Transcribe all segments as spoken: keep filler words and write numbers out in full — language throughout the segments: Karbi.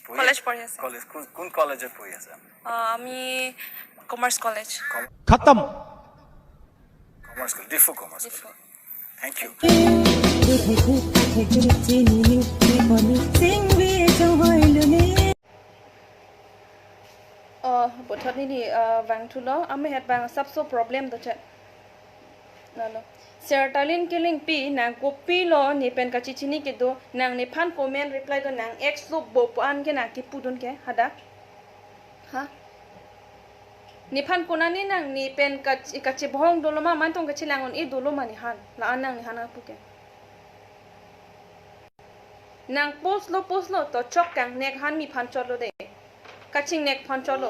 কলেজ পঢ়ি আছে। কলেজ কোন, কোন কলেজত পঢ়ি আছে? আহ, আমি কমাৰ্চ কলেজ। खत्म। Commerce college, Diphu commerce college. Diphu. Thank you. Sing we to hoy luni. Oh, bothot nini uh, vangthulo, ami het bang sabso problem do chet. Lalo. Sertalin Kilingpi, nang kopilo, ne pen kachechini kedo, nang nephan comment reply do, nang ex lo bo po an ke nang kipudun ke, hadak. Ha? Nephan konane nang ne pen kach- kachebhong dolo ma, mantong kachelang un-e dolo ma nephan. La-an nang nephan apu ke. Nang post lo, post lo, to chok kangnek han nephan chotlo de. Kachingnek phan chotlo.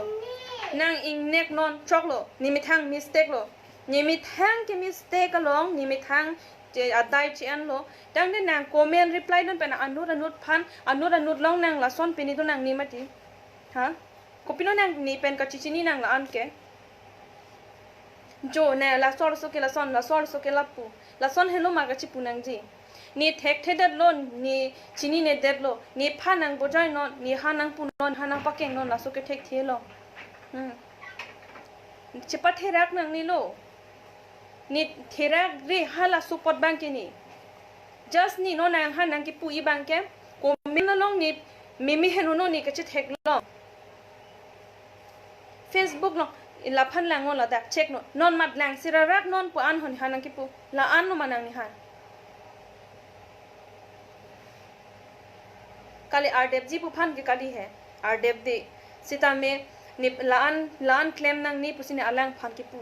Nang ingnek non choklo. Ne methang mistake lo. Ne methang ke mistake along, ne methang che adai che-en lo. Tangte nang comment reply non pen anut anut phan, anut anut long nang lason pini do nang ne mati. Ha? Kopilo nang ne pen kachechini nang la-an ke. Jo, ne laso arloso ke lason, laso arloso ke lapu. Lason helo ma kachepu nangji. Ne thekthedetlo, ne chininedet lo, nephan nang bojai non, ne han nang pu non, han nang pakeng non, laso ke thekthe lo. Hmm. Chepatherak nangne lo. Ne therak re ha laso apot bang ke ne. Just ne non nang han nang kipu-i bang ke. Comment along ne meme heno ne kachethek lo. Facebook lo, laphan lang non ladak check non. Non mat lang sirarak non pu an hon han nang kipu. La-an no ma nang nephan. Kali ardepji pu phan ke kali he. Ardep de. Sitame ne la-an, la-an klem nangne pusi ne alang phan kipu.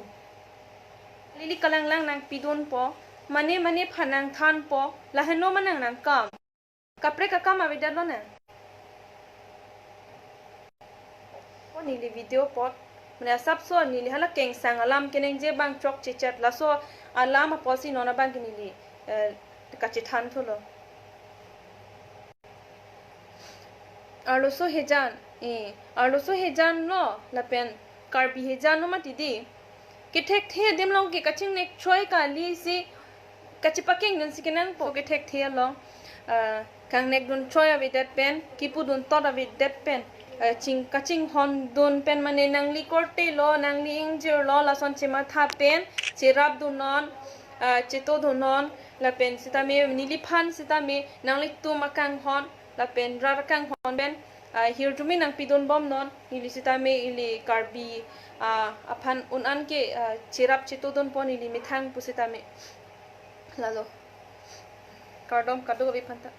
Lili kalang lang nang pidunpo. Mane mane phan nang thanpo. Laheno ma nang nang kam. Kaprek akam avedet lo ne. O neli video apot. Mane asapso neli hala kengsang alam keningje bang chokche chet laso alam apotsi non abang ke neli eh, kachethanthulo. Arloso hejan, eh, arloso hejan lo, lapen Karbi hejan lo mati di. Kethekthe adim along ke kachingnek choi kali si kachepakeng dunsi kenangpo kethekthe along. Ah, kangnek dun choi avedet pen, kipu dun tot avedet pen, ah, ching kachinghon dun pen mane nangli korte lo, nangli ingjir lo, lason chematha pen, cherap dun non, ah, cheto dun non, lapen sitame neliphan sitame nanglitum akanghon, lapen rat akanghon pen, ah, hirjume nang pidun bom non, neli sitame ili Karbi, ah, aphan un an ke, ah, cherap cheto dunpo neli methang pu sitame. Lalo. Kardom kadokave aphanta.